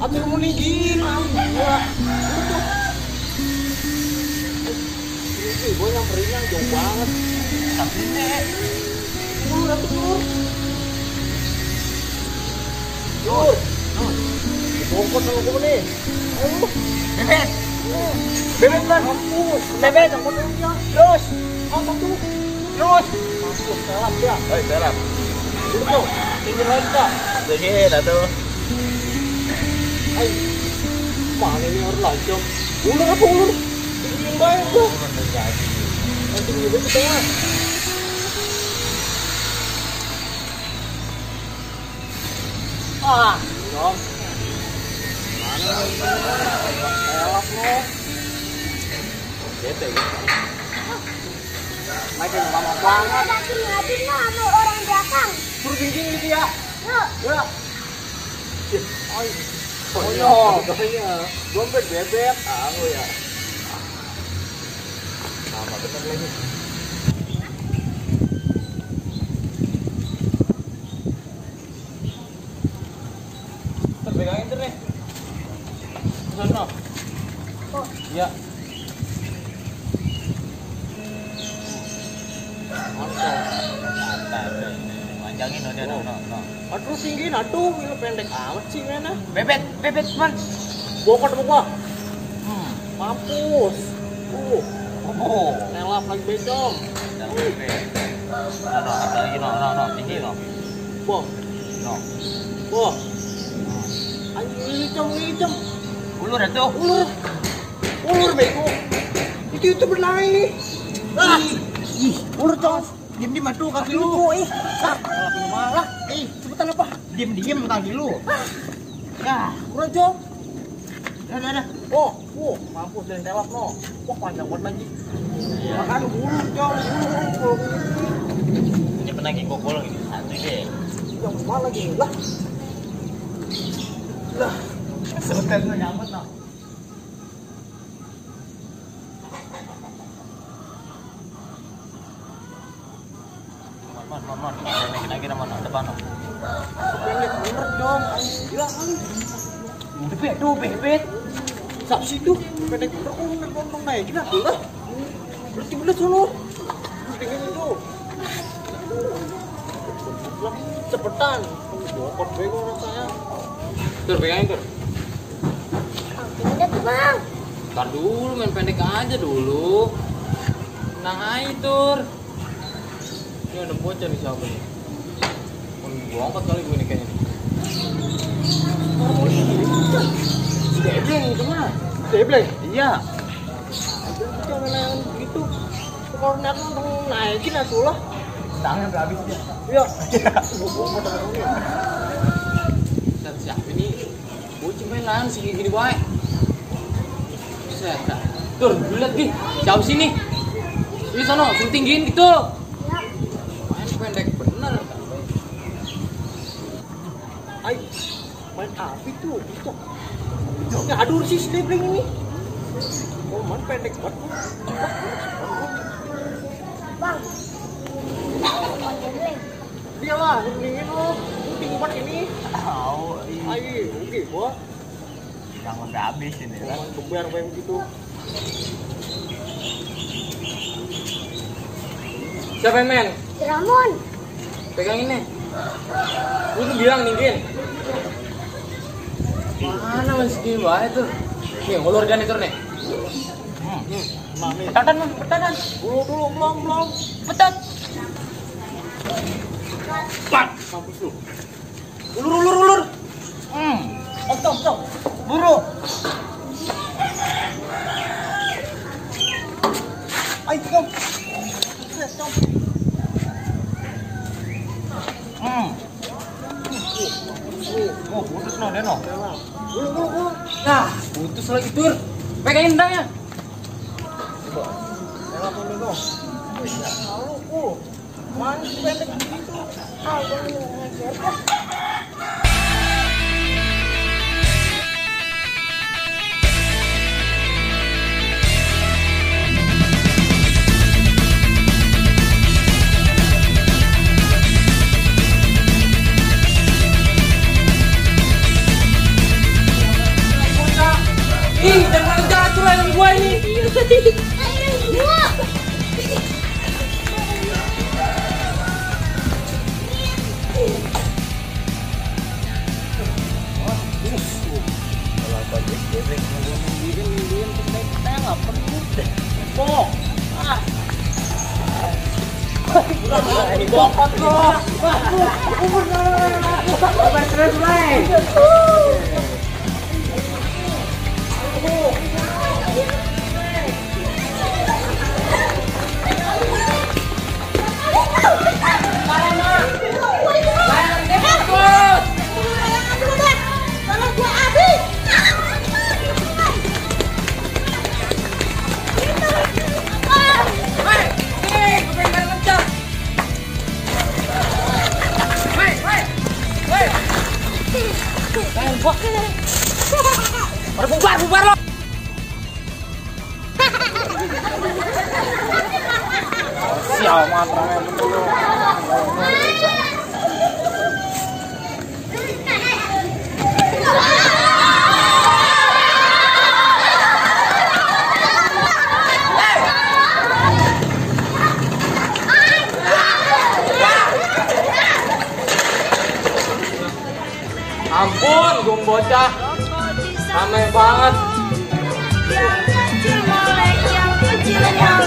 Atuh mau ninggin, gua. Ini gua nyamperin yang jauh banget. Tapi nek. Lur atuh lur. Lur. Bokot sama gua nih. Ayo. Bebet. Bebet lan. Bebet yang potongnya. Terus. Apa tuh? Terus. Mampus serap ya. Hei serap. Duduk. Tinggi lagi tak? Tinggi atuh. Ay, mana ini orang lancong? Ulur apa ulur? Tinggi baik tuh. Nanti tinggi baik tengah. Ah, dong. Mana? Elak lo. Bete. Makin lama banget. Ngatin sama orang belakang. Suruh tinggi gitu ya? Yuk. Ya. Ay. Konyol, dompet bebek, tahu ya. Sama bener lagi. Terpegangin ter nih. Sono. Oh. Iya. Panjangin udah no. Aduh tinggi, aduh, ini pendek amat sih mana? Bebet man. Bokot apa gua? Mampus. Nelap lagi becong. Ada lagi no, tinggi no. Boh. Anjing licem. Ulur itu. Ulur bego. Itu berlari. Ih, ulur cong. Diam matu kaki lu. Malah. Cepetan apa? Diam kaki lu. Ya, kurang jong. Dah. Oh, mampus dari tewak no. Wah, panjang banget lagi. Makan ulur jong. Ini penagi kokol ini. Santai deh. Yang mana lagi? Lah. Sebentar lu nyambut no. Man, lagi mana depan no. Pendek bener dong, gila kali. Bebet. Sap situ, pendek bener kok naikin aku lah. Berarti bener sono. Tinggal itu. Cepetan. Bokot bego rasanya. Tur pegangin tur. Udah tuh bang. Ntar dulu main pendek aja dulu. Tenang aja tur. Ini ada bocah nih siapa nih? Gua angkat kali gue nih kayaknya nih. Debleng itu mah. Debleng? Iya. Jangan yang gitu. Kalau naikin atuh lah. Tangan udah habis dia. Iya. Gua mau taruh. Siapa ini? Bocah mainan segini bae. Set. Tur, lihat Gi. Jauh sini. Ini sono, sing tinggiin gitu. Pendek bener. Ay, main api tuh, itu. Ngadur sih stapling ini. Oh, main pendek banget. Bang. Dia lah, dingin lo. Tinggi banget ini. Tahu. Ay, oke, gua. Yang udah habis ini kan. Kebiar kayak begitu. Siapa yang main? Ramon. Pegang ini. Gue tuh bilang ninggin. Mana masih segini bae tuh. Nih, ngulur jangan itu nih. Petanan. Dulu, belum. Petat. Pak, mampus lu. Ulur. Stop. Buru. Ayo, kom. Stop. Oh, putus no, Deno. Bulu. Nah, putus lagi tur. Pegangin endangnya. Coba. Enak tuh Deno. Lalu, manis pendek gitu. Jangan ngajar. Ih, jangan jatuh lah yang gua ini. Bubar lo. Sial mantra dulu. Ampun, gum bocah. Ramai banget. Yang kecil melek, yang kecil yang